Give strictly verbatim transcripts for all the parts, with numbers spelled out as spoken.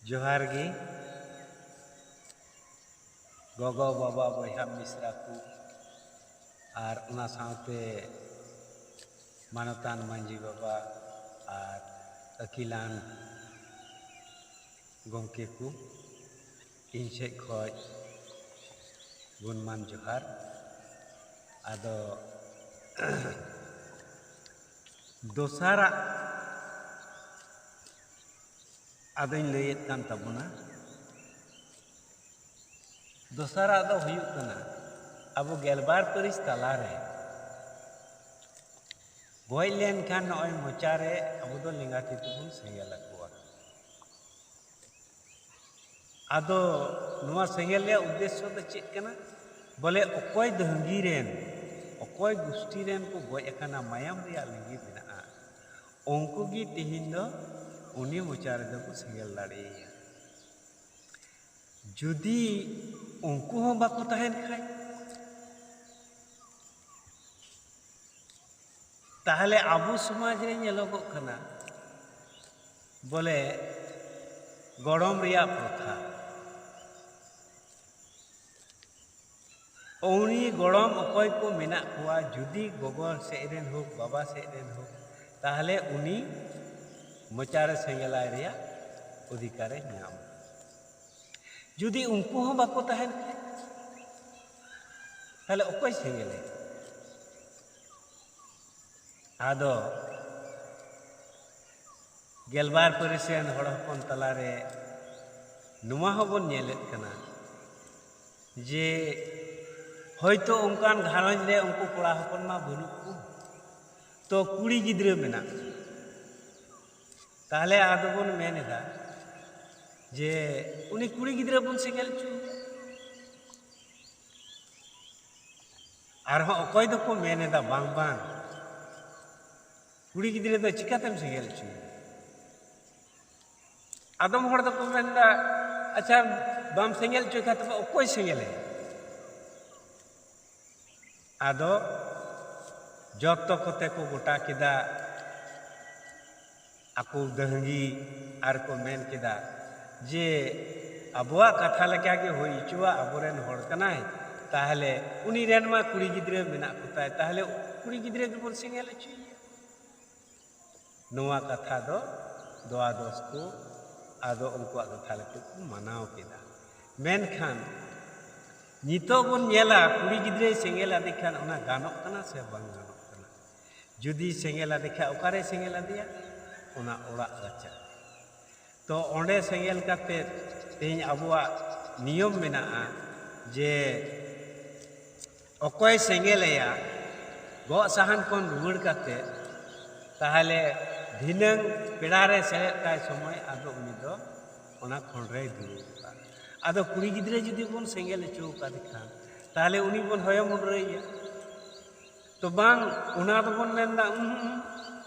ᱡᱚᱦᱟᱨ ᱜᱮ ᱜᱚᱜᱚ, ᱵᱟᱵᱟ, ᱵᱚᱭᱦᱟ, ᱢᱤᱥᱨᱟ ᱠᱚ, ᱟᱨ ᱚᱱᱟ ᱥᱟᱶᱛᱮ ᱢᱟᱱᱚᱛᱟᱱ ᱢᱟᱹᱡᱷᱤ ᱵᱟᱵᱟ ᱟᱨ ᱟᱹᱠᱤᱞᱟᱱ ᱜᱚᱢᱠᱮ ᱠᱚ, ᱤᱧ ᱥᱮᱫ ᱠᱷᱚᱱ ᱜᱩᱱᱢᱟᱱ ᱡᱚᱦᱟᱨ᱾ ᱟᱫᱚ ᱫᱚᱥᱟᱨᱟᱜ ᱟᱫᱚᱧ ᱞᱟᱹᱭᱮᱫ ᱠᱟᱱ ᱛᱟᱵᱚᱱᱟ, ᱫᱚᱥᱟᱨᱟᱜ ᱫᱚ ᱦᱩᱭᱩᱜ ᱠᱟᱱᱟ, ᱟᱵᱚ ᱜᱮᱞᱵᱟᱨ ᱯᱟᱹᱨᱤᱥ ᱛᱟᱞᱟᱨᱮ ᱜᱚᱡ ᱞᱮᱱᱠᱷᱟᱱ ᱱᱚᱜᱼᱚᱭ ᱢᱚᱪᱟᱨᱮ ᱟᱵᱚ ᱫᱚ ᱞᱮᱸᱜᱟ ᱛᱤ ᱛᱮᱵᱚᱱ ᱥᱮᱸᱜᱮᱞ ᱟᱠᱚᱣᱟ᱾ ᱟᱫᱚ ᱱᱚᱣᱟ ᱥᱮᱸᱜᱮᱞ ᱨᱮᱭᱟᱜ ᱩᱫᱽᱫᱮᱥᱥᱚ ᱫᱚ ᱪᱮᱫ ᱠᱟᱱᱟ? ᱵᱚᱞᱮ ᱚᱠᱚᱭ ᱫᱷᱟᱹᱝᱜᱤ ᱨᱮᱱ, ᱚᱠᱚᱭ ᱜᱩᱥᱴᱤ ᱨᱮᱱ ᱠᱚ ᱜᱚᱡ ᱟᱠᱟᱱᱟ, ᱢᱟᱭᱟᱢ ᱨᱮᱭᱟᱜ ᱞᱤᱸᱜᱤ ᱢᱮᱱᱟᱜᱼᱟ, ᱩᱱᱠᱩ ᱜᱮ ᱛᱮᱦᱮᱧ ᱫᱚ ᱩᱱᱤ ᱢᱚᱪᱟ ᱨᱮᱫᱚ ᱠᱚ ᱥᱮᱸᱜᱮᱞ ᱫᱟᱲᱮᱭᱟᱭᱟ᱾ ᱡᱩᱫᱤ ᱩᱱᱠᱩ ᱦᱚᱸ ᱵᱟᱠᱚ ᱛᱟᱦᱮᱱ ᱠᱷᱟᱡ, ᱛᱟᱦᱞᱮ ᱟᱵᱚ ᱥᱚᱢᱟᱡᱽ ᱨᱮ ᱧᱮᱞᱚᱜᱚᱜ ᱠᱟᱱᱟ ᱵᱚᱞᱮ ᱜᱚᱲᱚᱢ ᱨᱮᱭᱟᱜ ᱯᱨᱚᱛᱷᱟ᱾ ᱩᱱᱤ ᱜᱚᱲᱚᱢ ᱚᱠᱚᱭ ᱠᱚ ᱢᱮᱱᱟᱜ ᱠᱚᱣᱟ, ᱡᱩᱫᱤ ᱜᱚᱜᱚ ᱥᱮᱫ ᱨᱮᱱ ᱦᱳᱠ, ᱵᱟᱵᱟ ᱥᱮᱫ ᱨᱮᱱ ᱦᱳᱠ, ᱛᱟᱦᱞᱮ ᱩᱱᱤ ᱢᱚᱪᱟᱨᱮ ᱥᱮᱸᱜᱮᱞᱟᱭ ᱨᱮᱭᱟᱜ ᱚᱫᱷᱤᱠᱟᱨᱮ ᱧᱟᱢᱟ᱾ ᱡᱩᱫᱤ ᱩᱱᱠᱩ ᱦᱚᱸ ᱵᱟᱠᱚ ᱛᱟᱦᱮᱱ ᱠᱷᱟᱡ, ᱛᱟᱦᱞᱮ ᱚᱠᱚᱭ ᱥᱮᱸᱜᱮᱞᱮ? ᱟᱫᱚ ᱜᱮᱞᱵᱟᱨ ᱯᱟᱹᱨᱤᱥ ᱨᱮᱱ ᱦᱚᱲ ᱦᱚᱯᱚᱱ ᱛᱟᱞᱟᱨᱮ ᱱᱚᱣᱟ ᱦᱚᱸᱵᱚᱱ ᱧᱮᱞᱮᱫ ᱠᱟᱱᱟ ᱡᱮ ᱦᱚᱭᱛᱳ ᱚᱱᱠᱟᱱ ᱜᱷᱟᱨᱚᱸᱡᱽ ᱨᱮ ᱩᱱᱠᱩ ᱠᱚᱲᱟ ᱦᱚᱯᱚᱱ ᱢᱟ ᱵᱟᱹᱱᱩᱜ ᱠᱚ, ᱛᱚ ᱠᱩᱲᱤ ᱜᱤᱫᱽᱨᱟᱹ ᱢᱮᱱᱟᱜ ᱠᱚ᱾ ᱛᱟᱦᱞᱮ ᱟᱫᱚ ᱵᱚᱱ ᱢᱮᱱ ᱮᱫᱟ ᱡᱮ ᱩᱱᱤ ᱠᱩᱲᱤ ᱜᱤᱫᱽᱨᱟᱹ ᱵᱚᱱ ᱥᱮᱸᱜᱮᱞ ᱦᱚᱪᱚᱭᱮᱭᱟ᱾ ᱟᱨᱦᱚᱸ ᱚᱠᱚᱭ ᱫᱚᱠᱚ ᱢᱮᱱ ᱮᱫᱟ, ᱵᱟᱝ, ᱵᱟᱝ, ᱠᱩᱲᱤ ᱜᱤᱫᱽᱨᱟᱹ ᱫᱚ ᱪᱤᱠᱟᱛᱮᱢ ᱥᱮᱸᱜᱮᱞ ᱦᱚᱪᱚᱭᱮᱭᱟ? ᱟᱫᱚᱢ ᱦᱚᱲ ᱫᱚᱠᱚ ᱢᱮᱱᱫᱟ, ᱟᱪᱪᱷᱟ, ᱵᱟᱢ ᱥᱮᱸᱜᱮᱞ ᱦᱚᱪᱚᱭ ᱠᱷᱟᱱ ᱛᱚᱵᱮ ᱚᱠᱚᱭ ᱥᱮᱸᱜᱮᱞᱮ? ᱟᱫᱚ ᱡᱚᱛᱚ ᱠᱚᱛᱮ ᱠᱚ ᱜᱚᱴᱟ ᱠᱮᱫᱟ ᱟᱠᱚ ᱫᱟᱹᱦᱝᱜᱤ, ᱟᱨ ᱠᱚ ᱢᱮᱱ ᱠᱮᱫᱟ, ᱡᱮ ᱟᱵᱚᱣᱟᱜ ᱠᱟᱛᱷᱟ ᱞᱮᱠᱟ ᱜᱮ ᱦᱩᱭ ᱦᱚᱪᱚᱣᱟᱜ, ᱟᱵᱚᱨᱮᱱ ᱦᱚᱲ ᱠᱟᱱᱟᱭ, ᱛᱟᱦᱞᱮ ᱩᱱᱤ ᱨᱮᱱ ᱢᱟ ᱠᱩᱲᱤ ᱜᱤᱫᱽᱨᱟᱹ ᱢᱮᱱᱟᱜ ᱠᱚᱛᱟᱭ, ᱛᱟᱦᱞᱮ ᱠᱩᱲᱤ ᱜᱤᱫᱽᱨᱟᱹ ᱜᱮᱵᱚᱱ ᱥᱮᱸᱜᱮᱞ ᱦᱚᱪᱚᱭᱮᱭᱟ᱾ ᱱᱚᱣᱟ ᱠᱟᱛᱷᱟ ᱫᱚ ᱫᱚᱣᱟ ᱫᱚᱥ ᱠᱚ ᱟᱫᱚ ᱩᱱᱠᱩᱣᱟᱜ ᱠᱟᱛᱷᱟ ᱞᱮᱠᱟ ᱠᱚ ᱢᱟᱱᱟᱣ ᱠᱮᱫᱟ᱾ ᱢᱮᱱᱠᱷᱟᱱ ᱱᱤᱛᱚᱜ ᱵᱚᱱ ᱧᱮᱞᱟ, ᱠᱩᱲᱤ ᱜᱤᱫᱽᱨᱟᱹᱭ ᱥᱮᱸᱜᱮᱞ ᱟᱫᱮ ᱠᱷᱟᱱ ᱚᱱᱟ ᱜᱟᱱᱚᱜ ᱠᱟᱱᱟ ᱥᱮ ᱵᱟᱝ ᱜᱟᱱᱚᱜ ᱠᱟᱱᱟ? ᱡᱩᱫᱤ ᱥᱮᱸᱜᱮᱞ ᱟᱫᱮ ᱠᱷᱟᱱ ᱚᱠᱟᱨᱮ ᱥᱮᱸᱜᱮᱞ ᱟᱫᱮᱭᱟ? ᱚᱱᱟ ᱚᱲᱟᱜ ᱨᱟᱪᱟ᱾ ᱛᱚ ᱚᱸᱰᱮ ᱥᱮᱸᱜᱮᱞ ᱠᱟᱛᱮ ᱛᱮᱦᱮᱧ ᱟᱵᱚᱣᱟᱜ ᱱᱤᱭᱚᱢ ᱢᱮᱱᱟᱜᱼᱟ ᱡᱮ ᱚᱠᱚᱭ ᱥᱮᱸᱜᱮᱞ ᱟᱭᱟ, ᱜᱚᱜ ᱥᱟᱦᱟᱱ ᱠᱷᱚᱱ ᱨᱩᱣᱟᱹᱲ ᱠᱟᱛᱮ, ᱛᱟᱦᱞᱮ ᱫᱷᱤᱱᱟᱹᱝ ᱯᱮᱲᱟ ᱨᱮ ᱥᱮᱞᱮᱫ ᱠᱟᱭ ᱥᱚᱢᱚᱭ ᱟᱫᱚ ᱩᱱᱤ ᱫᱚ ᱚᱱᱟ ᱠᱷᱚᱸᱰ ᱨᱮᱭ ᱫᱩᱲᱩᱵᱼᱟ᱾ ᱟᱫᱚ ᱠᱩᱲᱤ ᱜᱤᱫᱽᱨᱟᱹ ᱡᱩᱫᱤ ᱵᱚᱱ ᱥᱮᱸᱜᱮᱞ ᱦᱚᱪᱚ ᱟᱠᱟᱫᱮ ᱠᱷᱟᱱ, ᱛᱟᱦᱞᱮ ᱩᱱᱤ ᱵᱚᱱ ᱦᱚᱭᱚ ᱢᱩᱰᱨᱟᱹᱭᱮᱭᱟ᱾ ᱛᱚ ᱵᱟᱝ, ᱚᱱᱟ ᱫᱚᱵᱚᱱ ᱢᱮᱱᱫᱟ, ᱩᱸᱦᱩ, ᱩᱸᱦᱩ,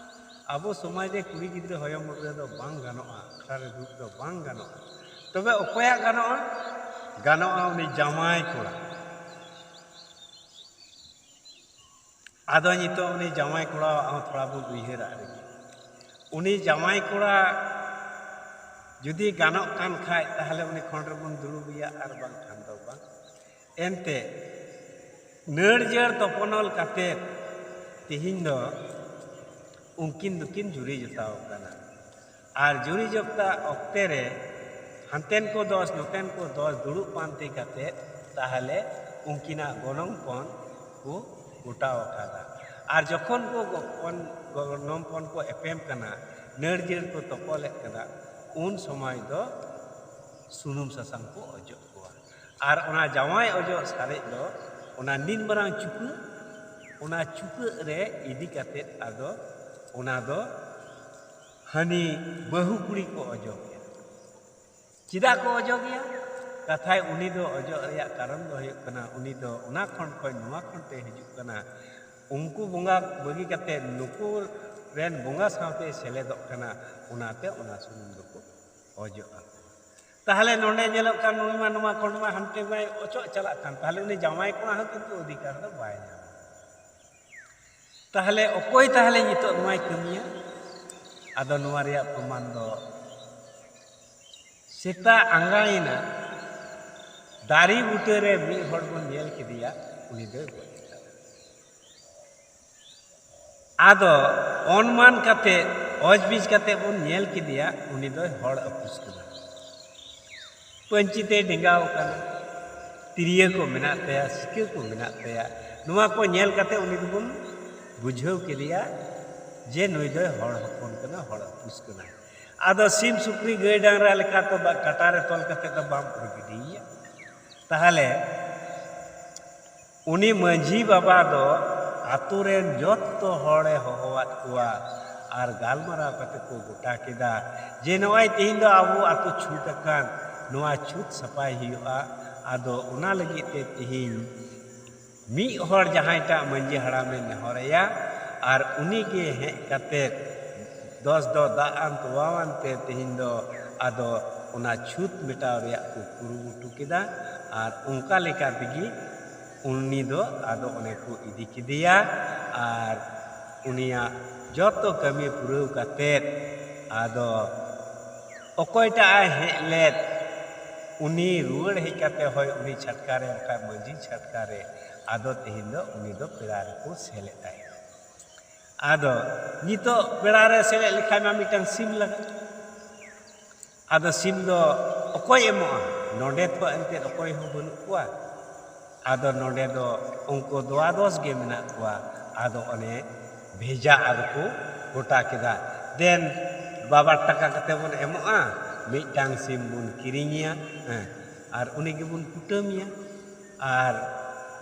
ᱟᱵᱚ ᱥᱚᱢᱟᱡᱽ ᱨᱮ ᱠᱩᱲᱤ ᱜᱤᱫᱽᱨᱟᱹ ᱦᱚᱭᱚ ᱢᱩᱰᱨᱟᱹ ᱫᱚ ᱵᱟᱝ ᱜᱟᱱᱚᱜᱼᱟ, ᱟᱠᱷᱲᱟ ᱨᱮ ᱫᱩᱲᱩᱵ ᱫᱚ ᱵᱟᱝ ᱜᱟᱱᱚᱜᱼᱟ᱾ ᱛᱚᱵᱮ ᱚᱠᱚᱭᱟᱜ ᱜᱟᱱᱚᱜᱼᱟ? ᱜᱟᱱᱚᱜᱼᱟ ᱩᱱᱤ ᱡᱟᱶᱟᱭ ᱠᱚᱲᱟ᱾ ᱟᱫᱚ ᱱᱤᱛᱚᱜ ᱩᱱᱤ ᱡᱟᱶᱟᱭ ᱠᱚᱲᱟᱣᱟᱜ ᱦᱚᱸ ᱛᱷᱚᱲᱟ ᱵᱚᱱ ᱩᱭᱦᱟᱹᱨᱟᱜ ᱞᱮᱜᱮ᱾ ᱩᱱᱤ ᱡᱟᱶᱟᱭ ᱠᱚᱲᱟ ᱡᱩᱫᱤ ᱜᱟᱱᱚᱜ ᱠᱟᱱ ᱠᱷᱟᱡ, ᱛᱟᱦᱞᱮ ᱩᱱᱤ ᱠᱷᱚᱸᱰ ᱨᱮᱵᱚᱱ ᱫᱩᱲᱩᱵᱮᱭᱟ, ᱟᱨ ᱵᱟᱝᱠᱷᱟᱱ ᱫᱚ ᱵᱟᱝ᱾ ᱮᱱᱛᱮ ᱱᱟᱹᱲ ᱡᱟᱹᱲ ᱛᱚᱯᱚᱱᱚᱞ ᱠᱟᱛᱮ ᱛᱮᱦᱮᱧ ᱫᱚ ᱩᱱᱠᱤᱱ ᱫᱚᱠᱤᱱ ᱡᱩᱨᱤ ᱡᱚᱛᱟᱣ ᱠᱟᱱᱟ᱾ ᱟᱨ ᱡᱩᱨᱤ ᱡᱚᱛᱟ ᱚᱠᱛᱮ ᱨᱮ ᱦᱟᱱᱛᱮᱱ ᱠᱚ ᱫᱚᱥ, ᱱᱚᱛᱮᱱ ᱠᱚ ᱫᱚᱥ ᱫᱩᱲᱩᱵ ᱯᱟᱱᱛᱮ ᱠᱟᱛᱮ ᱛᱟᱦᱞᱮ ᱩᱱᱠᱤᱱᱟᱜ ᱜᱚᱱᱚᱝ ᱯᱚᱱ ᱠᱚ ᱜᱚᱴᱟᱣ ᱟᱠᱟᱫᱟ᱾ ᱟᱨ ᱡᱚᱠᱷᱚᱱ ᱠᱚ ᱜᱚ-, ᱯᱚᱱ-, ᱜᱚᱱᱚᱝ ᱯᱚᱱ ᱠᱚ ᱮᱯᱮᱢ ᱠᱟᱱᱟ, ᱱᱟᱹᱲ ᱡᱟᱹᱲ ᱠᱚ ᱛᱚᱯᱚᱞᱮᱫ ᱠᱟᱱᱟ, ᱩᱱ ᱥᱚᱢᱚᱭ ᱫᱚ ᱥᱩᱱᱩᱢ ᱥᱟᱥᱟᱝ ᱠᱚ ᱚᱡᱚᱜ ᱠᱚᱣᱟ᱾ ᱟᱨ ᱚᱱᱟ ᱡᱟᱶᱟᱭ ᱚᱡᱚᱜ ᱥᱟᱨᱮᱡ ᱫᱚ ᱚᱱᱟ ᱱᱤᱱ ᱢᱟᱨᱟᱝ ᱪᱩᱠᱟᱹᱜ, ᱚᱱᱟ ᱪᱩᱠᱟᱹᱜ ᱨᱮ ᱤᱫᱤ ᱠᱟᱛᱮ ᱟᱫᱚ ᱚᱱᱟ ᱫᱚ ᱦᱟᱹᱱᱤ ᱵᱟᱹᱦᱩ ᱠᱩᱲᱤ ᱠᱚ ᱚᱡᱚᱜᱮᱭᱟ᱾ ᱪᱮᱫᱟᱜ ᱠᱚ ᱚᱡᱚᱜᱮᱭᱟ? ᱠᱟᱛᱷᱟᱭ, ᱩᱱᱤ ᱫᱚ ᱚᱡᱚᱜ ᱨᱮᱭᱟᱜ ᱠᱟᱨᱚᱱ ᱫᱚ ᱦᱩᱭᱩᱜ ᱠᱟᱱᱟ, ᱩᱱᱤ ᱫᱚ ᱚᱱᱟ ᱠᱷᱚᱸᱰ ᱠᱷᱚᱱ ᱱᱚᱣᱟ ᱠᱷᱚᱸᱰ ᱛᱮ ᱦᱤᱡᱩᱜ ᱠᱟᱱᱟ᱾ ᱩᱱᱠᱩ ᱵᱚᱸᱜᱟ ᱵᱟᱹᱜᱤ ᱠᱟᱛᱮ ᱱᱩᱠᱩ ᱨᱮᱱ ᱵᱚᱸᱜᱟ ᱥᱟᱶᱛᱮ ᱥᱮᱞᱮᱫᱚᱜ ᱠᱟᱱᱟ, ᱚᱱᱟᱛᱮ ᱚᱱᱟ ᱥᱩᱱᱩᱢ ᱫᱚᱠᱚ ᱚᱡᱚᱜ ᱟᱠᱚᱣᱟ᱾ ᱛᱟᱦᱞᱮ ᱱᱚᱰᱮ ᱧᱮᱞᱚᱜ ᱠᱟᱱ, ᱱᱩᱭ ᱢᱟ ᱱᱚᱣᱟ ᱠᱷᱚᱸᱰ ᱢᱟ ᱦᱟᱱᱛᱮ ᱢᱟᱭ ᱚᱪᱚᱜ ᱪᱟᱞᱟᱜ ᱠᱟᱱ, ᱛᱟᱦᱞᱮ ᱩᱱᱤ ᱡᱟᱶᱟᱭ ᱠᱚᱲᱟ ᱦᱚᱸ ᱠᱤᱱᱛᱩ ᱚᱫᱷᱤᱠᱟᱨ ᱫᱚ ᱵᱟᱭ ᱧᱟᱢᱟ᱾ ᱛᱟᱦᱞᱮ ᱚᱠᱚᱭ ᱛᱟᱦᱞᱮ ᱱᱤᱛᱚᱜ ᱱᱚᱣᱟᱭ ᱠᱟᱹᱢᱤᱭᱟ? ᱟᱫᱚ ᱱᱚᱣᱟ ᱨᱮᱭᱟᱜ ᱯᱨᱚᱢᱟᱱ ᱫᱚ ᱥᱮᱛᱟᱜ ᱟᱸᱜᱟᱭᱮᱱᱟ, ᱫᱟᱨᱮ ᱵᱩᱴᱟᱹᱨᱮ ᱢᱤᱫ ᱦᱚᱲ ᱵᱚᱱ ᱧᱮᱞ ᱠᱮᱫᱮᱭᱟ, ᱩᱱᱤ ᱫᱚᱭ ᱜᱚᱡ ᱟᱠᱟᱱᱟ᱾ ᱟᱫᱚ ᱚᱱᱢᱟᱱ ᱠᱟᱛᱮ, ᱚᱡᱽᱵᱤᱡ ᱠᱟᱛᱮ ᱵᱚᱱ ᱧᱮᱞ ᱠᱮᱫᱮᱭᱟ, ᱩᱱᱤ ᱫᱚᱭ ᱦᱚᱲ ᱟᱹᱯᱩᱥ ᱠᱟᱱᱟ᱾ ᱯᱟᱹᱧᱪᱤ ᱛᱮᱭ ᱰᱮᱸᱜᱟᱣ ᱟᱠᱟᱱᱟ, ᱛᱤᱨᱭᱟᱹ ᱠᱚ ᱢᱮᱱᱟᱜ ᱛᱟᱭᱟ, ᱥᱤᱠᱟᱹ ᱠᱚ ᱢᱮᱱᱟᱜ ᱛᱟᱭᱟ᱾ ᱱᱚᱣᱟ ᱠᱚ ᱧᱮᱞ ᱠᱟᱛᱮ ᱩᱱᱤ ᱫᱚᱵᱚᱱ ᱵᱩᱡᱷᱟᱹᱣ ᱠᱮᱫᱮᱭᱟ ᱡᱮ ᱱᱩᱭ ᱫᱚᱭ ᱦᱚᱲ ᱦᱚᱯᱚᱱ ᱠᱟᱱᱟ, ᱦᱚᱲ ᱟᱹᱯᱩᱥ ᱠᱟᱱᱟ᱾ ᱟᱫᱚ ᱥᱤᱢ ᱥᱩᱠᱨᱤ ᱜᱟᱹᱭ ᱰᱟᱝᱨᱟ ᱞᱮᱠᱟ ᱫᱚ ᱵᱟ-, ᱠᱟᱴᱟ ᱨᱮ ᱛᱚᱞ ᱠᱟᱛᱮ ᱫᱚ ᱵᱟᱢ ᱩᱨ ᱜᱤᱰᱤᱭᱮᱭᱟ᱾ ᱛᱟᱦᱚᱞᱮ ᱩᱱᱤ ᱢᱟᱹᱡᱷᱤ ᱵᱟᱵᱟ ᱫᱚ ᱟᱛᱳ ᱨᱮᱱ ᱡᱚᱛᱚ ᱦᱚᱲᱮ ᱦᱚᱦᱚᱣᱟᱫ ᱠᱚᱣᱟ ᱟᱨ ᱜᱟᱞᱢᱟᱨᱟᱣ ᱠᱟᱛᱮ ᱠᱚ ᱜᱚᱴᱟ ᱠᱮᱫᱟ ᱡᱮ ᱱᱚᱜᱼᱚᱭ ᱛᱮᱦᱮᱧ ᱫᱚ ᱟᱵᱚ ᱟᱛᱳ ᱪᱷᱩᱛ ᱟᱠᱟᱱ, ᱱᱚᱣᱟ ᱪᱷᱩᱛ ᱥᱟᱯᱷᱟᱭ ᱦᱩᱭᱩᱜᱼᱟ᱾ ᱟᱫᱚ ᱚᱱᱟ ᱞᱟᱹᱜᱤᱫ ᱛᱮ ᱛᱮᱦᱮᱧ ᱢᱤᱫ ᱦᱚᱲ ᱡᱟᱦᱟᱸᱭᱴᱟᱜ ᱢᱟᱹᱡᱷᱤ ᱦᱟᱲᱟᱢᱮ ᱱᱮᱦᱚᱨᱟᱭᱟ ᱟᱨ ᱩᱱᱤᱜᱮ ᱦᱮᱡ ᱠᱟᱛᱮ ᱫᱚᱥ ᱫᱚ ᱫᱟᱜ ᱟᱱ ᱛᱚᱣᱟ ᱟᱱ ᱛᱮ ᱛᱮᱦᱮᱧ ᱫᱚ ᱟᱫᱚ ᱚᱱᱟ ᱪᱷᱩᱛ ᱢᱮᱴᱟᱣ ᱨᱮᱭᱟᱜ ᱠᱚ ᱠᱩᱨᱩᱢᱩᱴᱩ ᱠᱮᱫᱟ᱾ ᱟᱨ ᱚᱱᱠᱟ ᱞᱮᱠᱟ ᱛᱮᱜᱮ ᱩᱱᱤ ᱫᱚ ᱟᱫᱚ ᱚᱸᱰᱮ ᱠᱚ ᱤᱫᱤ ᱠᱮᱫᱮᱭᱟ ᱟᱨ ᱩᱱᱤᱭᱟᱜ ᱡᱚᱛᱚ ᱠᱟᱹᱢᱤ ᱯᱩᱨᱟᱹᱣ ᱠᱟᱛᱮᱫ ᱟᱫᱚ ᱚᱠᱚᱭᱴᱟᱜ ᱮ ᱦᱮᱡ ᱞᱮᱫ, ᱩᱱᱤ ᱨᱩᱣᱟᱹᱲ ᱦᱮᱡ ᱠᱟᱛᱮ ᱦᱚᱭ ᱩᱱᱤ ᱪᱷᱟᱴᱠᱟ ᱨᱮ, ᱵᱟᱠᱷᱟᱡ ᱢᱟᱹᱡᱷᱤ ᱪᱷᱟᱴᱠᱟ ᱨᱮ, ᱟᱫᱚ ᱛᱮᱦᱮᱧ ᱫᱚ ᱩᱱᱤ ᱫᱚ ᱯᱮᱲᱟ ᱨᱮᱠᱚ ᱥᱮᱞᱮᱫ ᱟᱭ᱾ ᱟᱫᱚ ᱱᱤᱛᱚᱜ ᱯᱮᱲᱟ ᱨᱮ ᱥᱮᱞᱮᱫ ᱞᱮᱠᱷᱟᱱ ᱢᱟ ᱢᱤᱫᱴᱟᱝ ᱥᱤᱢ ᱞᱟᱜᱟᱜ᱾ ᱟᱫᱚ ᱥᱤᱢ ᱫᱚ ᱚᱠᱚᱭ ᱮᱢᱚᱜᱼᱟ? ᱱᱚᱰᱮ ᱛᱚ ᱮᱱᱛᱮᱫ ᱚᱠᱚᱭ ᱦᱚᱸ ᱵᱟᱹᱱᱩᱜ ᱠᱚᱣᱟ᱾ ᱟᱫᱚ ᱱᱚᱰᱮ ᱫᱚ ᱩᱱᱠᱩ ᱫᱚᱥ ᱜᱮ ᱢᱮᱱᱟᱜ ᱠᱚᱣᱟ᱾ ᱟᱫᱚ ᱚᱱᱮ ᱵᱷᱮᱡᱟ ᱟᱫᱚ ᱠᱚ ᱜᱚᱴᱟ ᱠᱮᱫᱟ, ᱫᱮᱱ ᱵᱟᱵᱟ ᱴᱟᱠᱟ ᱠᱟᱛᱮ ᱵᱚᱱ ᱮᱢᱚᱜᱼᱟ, ᱢᱤᱫᱴᱟᱝ ᱥᱤᱢ ᱵᱚᱱ ᱠᱤᱨᱤᱧᱮᱭᱟ, ᱦᱮᱸ, ᱟᱨ ᱩᱱᱤ ᱜᱮᱵᱚᱱ ᱠᱩᱴᱟᱹᱢᱮᱭᱟ, ᱟᱨ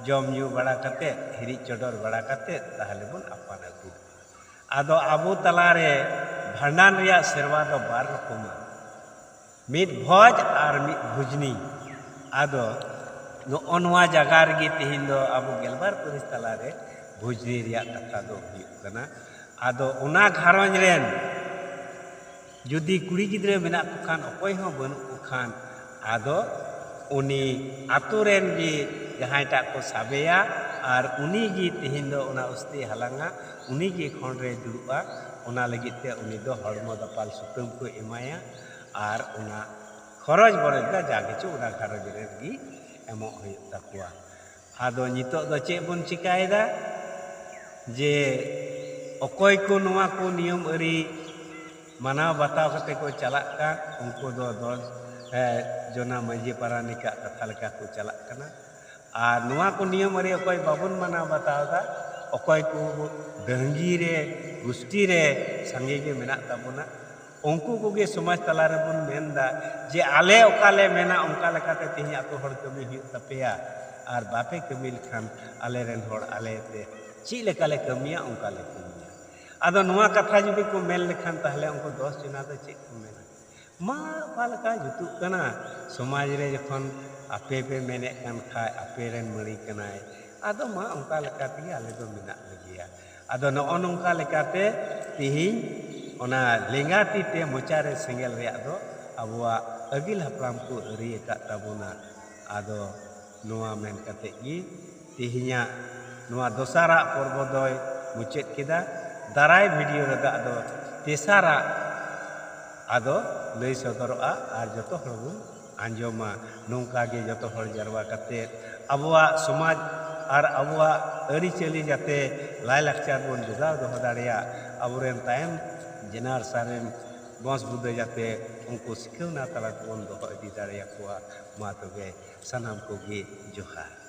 ᱡᱚᱢ ᱧᱩ ᱵᱟᱲᱟ ᱠᱟᱛᱮ, ᱦᱤᱨᱤᱡ ᱪᱚᱰᱚᱨ ᱵᱟᱲᱟ ᱠᱟᱛᱮ ᱛᱟᱦᱞᱮ ᱵᱚᱱ ᱟᱯᱟᱱ ᱟᱹᱯᱤᱱ᱾ ᱟᱫᱚ ᱟᱵᱚ ᱛᱟᱞᱟᱨᱮ ᱵᱷᱟᱸᱰᱟᱱ ᱨᱮᱭᱟᱜ ᱥᱮᱨᱣᱟ ᱫᱚ ᱵᱟᱨ ᱨᱚᱠᱚᱢᱟ, ᱢᱤᱫ ᱵᱷᱚᱡᱽ ᱟᱨ ᱢᱤᱫ ᱵᱷᱩᱡᱽᱱᱤ᱾ ᱟᱫᱚ ᱱᱚᱜᱼᱚ ᱱᱚᱣᱟ ᱡᱟᱭᱜᱟ ᱨᱮᱜᱮ ᱛᱮᱦᱮᱧ ᱫᱚ ᱟᱵᱚ ᱜᱮᱞᱵᱟᱨ ᱯᱟᱹᱨᱤᱥ ᱛᱟᱞᱟᱨᱮ ᱵᱷᱩᱡᱽᱱᱤ ᱨᱮᱭᱟᱜ ᱠᱟᱛᱷᱟ ᱫᱚ ᱦᱩᱭᱩᱜ ᱠᱟᱱᱟ᱾ ᱟᱫᱚ ᱚᱱᱟ ᱜᱷᱟᱨᱚᱸᱡᱽ ᱨᱮᱱ ᱡᱩᱫᱤ ᱠᱩᱲᱤ ᱜᱤᱫᱽᱨᱟᱹ ᱢᱮᱱᱟᱜ ᱠᱚ ᱠᱷᱟᱱ, ᱚᱠᱚᱭ ᱦᱚᱸ ᱵᱟᱹᱱᱩᱜ ᱠᱚ ᱠᱷᱟᱱ, ᱟᱫᱚ ᱩᱱᱤ ᱟᱛᱳ ᱨᱮᱱ ᱜᱮ ᱡᱟᱦᱟᱸᱭᱴᱟᱜ ᱠᱚ ᱥᱟᱵᱮᱭᱟ ᱟᱨ ᱩᱱᱤ ᱜᱮ ᱛᱮᱦᱮᱧ ᱫᱚ ᱚᱱᱟ ᱚᱥᱛᱤ ᱦᱟᱞᱟᱝᱟ, ᱩᱱᱤ ᱜᱮ ᱠᱷᱚᱸᱰ ᱨᱮᱭ ᱫᱩᱲᱩᱵᱼᱟ᱾ ᱚᱱᱟ ᱞᱟᱹᱜᱤᱫ ᱛᱮ ᱩᱱᱤ ᱫᱚ ᱦᱚᱲᱢᱚ ᱫᱟᱯᱟᱞ ᱥᱩᱛᱟᱹᱢ ᱠᱚ ᱮᱢᱟᱭᱟ ᱟᱨ ᱚᱱᱟ ᱠᱷᱚᱨᱚᱪ ᱵᱚᱨᱚᱪ ᱫᱚ ᱡᱟ ᱠᱤᱪᱷᱩ ᱚᱱᱟ ᱜᱷᱟᱨᱚᱸᱡᱽ ᱨᱮ ᱜᱮ ᱮᱢᱚᱜ ᱦᱩᱭᱩᱜ ᱛᱟᱠᱚᱣᱟ᱾ ᱟᱫᱚ ᱱᱤᱛᱚᱜ ᱫᱚ ᱪᱮᱫ ᱵᱚᱱ ᱪᱤᱠᱟᱭᱮᱫᱟ? ᱡᱮ ᱚᱠᱚᱭ ᱠᱚ ᱱᱚᱣᱟ ᱠᱚ ᱱᱤᱭᱚᱢ ᱟᱹᱨᱤ ᱢᱟᱱᱟᱣ ᱵᱟᱛᱟᱣ ᱠᱟᱛᱮ ᱠᱚ ᱪᱟᱞᱟᱜ ᱠᱟᱱ, ᱩᱱᱠᱩ ᱫᱚ ᱫᱚᱥ ᱮ, ᱡᱚᱱᱟ ᱢᱟᱹᱡᱷᱤ ᱯᱟᱨᱟᱱᱤᱠᱟᱜ ᱠᱟᱛᱷᱟ ᱞᱮᱠᱟ ᱠᱚ ᱪᱟᱞᱟᱜ ᱠᱟᱱᱟ᱾ ᱟᱨ ᱱᱚᱣᱟ ᱠᱚ ᱱᱤᱭᱚᱢ ᱟᱹᱨᱤ ᱚᱠᱚᱭ ᱵᱟᱵᱚᱱ ᱢᱟᱱᱟᱣ ᱵᱟᱛᱟᱣ ᱮᱫᱟ, ᱚᱠᱚᱭ ᱠᱚ ᱰᱟᱹᱝᱜᱤ ᱨᱮ, ᱜᱩᱥᱴᱤ ᱨᱮ ᱥᱟᱸᱜᱮ ᱜᱮ ᱢᱮᱱᱟᱜ ᱛᱟᱵᱚᱱᱟ, ᱩᱱᱠᱩ ᱠᱚᱜᱮ ᱥᱚᱢᱟᱡᱽ ᱛᱟᱞᱟ ᱨᱮᱵᱚᱱ ᱢᱮᱱᱫᱟ ᱡᱮ ᱟᱞᱮ ᱚᱠᱟ ᱞᱮ ᱢᱮᱱᱟ ᱚᱱᱠᱟ ᱞᱮᱠᱟᱛᱮ ᱛᱮᱦᱮᱧ ᱟᱛᱳ ᱦᱚᱲ ᱠᱟᱹᱢᱤ ᱦᱩᱭᱩᱜ ᱛᱟᱯᱮᱭᱟ, ᱟᱨ ᱵᱟᱯᱮ ᱠᱟᱹᱢᱤ ᱞᱮᱠᱷᱟᱱ ᱟᱞᱮ ᱨᱮᱱ ᱦᱚᱲ ᱟᱞᱮ ᱛᱮ ᱪᱮᱫ ᱞᱮᱠᱟ ᱞᱮ ᱠᱟᱹᱢᱤᱭᱟ ᱚᱱᱠᱟ ᱞᱮ ᱠᱟᱹᱢᱤᱭᱟ᱾ ᱟᱫᱚ ᱱᱚᱣᱟ ᱠᱟᱛᱷᱟ ᱡᱩᱫᱤ ᱠᱚ ᱢᱮᱱ ᱞᱮᱠᱷᱟᱱ ᱛᱟᱦᱞᱮ ᱩᱱᱠᱩ ᱫᱚᱥ ᱡᱚᱱᱟ ᱫᱚ ᱪᱮᱫ ᱠᱚ ᱢᱮᱱᱟ? ᱢᱟ ᱚᱠᱟ ᱞᱮᱠᱟ ᱡᱩᱛᱩᱜ ᱠᱟᱱᱟ, ᱥᱚᱢᱟᱡᱽ ᱨᱮ ᱡᱚᱠᱷᱚᱱ ᱟᱯᱮ ᱯᱮ ᱢᱮᱱᱮᱫ ᱠᱟᱱ ᱠᱷᱟᱡ ᱟᱯᱮ ᱨᱮᱱ ᱢᱟᱹᱲᱤ ᱠᱟᱱᱟᱭ, ᱟᱫᱚ ᱢᱟ ᱚᱱᱠᱟ ᱞᱮᱠᱟ ᱛᱮᱜᱮ ᱟᱞᱮ ᱫᱚ ᱢᱮᱱᱟᱜ ᱞᱮᱜᱮᱭᱟ᱾ ᱟᱫᱚ ᱱᱚᱜᱼᱚ ᱱᱚᱝᱠᱟ ᱞᱮᱠᱟᱛᱮ ᱛᱮᱦᱮᱧ ᱚᱱᱟ ᱞᱮᱸᱜᱟ ᱛᱤ ᱛᱮ ᱢᱚᱪᱟ ᱨᱮ ᱥᱮᱸᱜᱮᱞ ᱨᱮᱭᱟᱜ ᱫᱚ ᱟᱵᱚᱣᱟᱜ ᱟᱹᱜᱤᱞ ᱦᱟᱯᱲᱟᱢ ᱠᱚ ᱟᱹᱨᱤ ᱟᱠᱟᱫ ᱛᱟᱵᱚᱱᱟ᱾ ᱟᱫᱚ ᱱᱚᱣᱟ ᱢᱮᱱ ᱠᱟᱛᱮ ᱜᱮ ᱛᱮᱦᱮᱧᱟᱜ ᱱᱚᱣᱟ ᱫᱚᱥᱟᱨᱟᱜ ᱯᱚᱨᱵᱚ ᱫᱚᱭ ᱢᱩᱪᱟᱹᱫ ᱠᱮᱫᱟ᱾ ᱫᱟᱨᱟᱭ ᱵᱷᱤᱰᱤᱭᱳ ᱨᱮᱫᱚ ᱟᱫᱚ ᱛᱮᱥᱟᱨᱟᱜ ᱟᱫᱚ ᱞᱟᱹᱭ ᱥᱚᱫᱚᱨᱚᱜᱼᱟ ᱟᱨ ᱡᱚᱛᱚ ᱦᱚᱲ ᱵᱚᱱ ᱟᱸᱡᱚᱢᱟ᱾ ᱱᱚᱝᱠᱟ ᱜᱮ ᱡᱚᱛᱚ ᱦᱚᱲ ᱡᱟᱨᱣᱟ ᱠᱟᱛᱮ ᱟᱵᱚᱣᱟᱜ ᱥᱚᱢᱟᱡᱽ ᱟᱨ ᱟᱵᱚᱣᱟᱜ ᱟᱹᱨᱤᱪᱟᱹᱞᱤ ᱡᱟᱛᱮ ᱞᱟᱭᱼᱞᱟᱠᱪᱟᱨ ᱵᱚᱱ ᱡᱚᱜᱟᱣ ᱫᱚᱦᱚ ᱫᱟᱲᱮᱭᱟᱜ, ᱟᱵᱚᱨᱮᱱ ᱛᱟᱭᱚᱢ ᱡᱮᱱᱟᱨᱮᱥᱚᱱ ᱨᱮᱱ ᱵᱚᱸᱥ ᱵᱩᱫᱟᱹ ᱡᱟᱛᱮ ᱩᱱᱠᱩ ᱥᱤᱠᱷᱟᱹᱣᱱᱟ ᱛᱟᱞᱟ ᱛᱮᱵᱚᱱ ᱫᱚᱦᱚ ᱤᱫᱤ ᱫᱟᱲᱮᱭᱟᱠᱚᱣᱟ᱾ ᱢᱟ ᱛᱚᱵᱮ ᱥᱟᱱᱟᱢ ᱠᱚᱜᱮ ᱡᱚᱦᱟᱨ᱾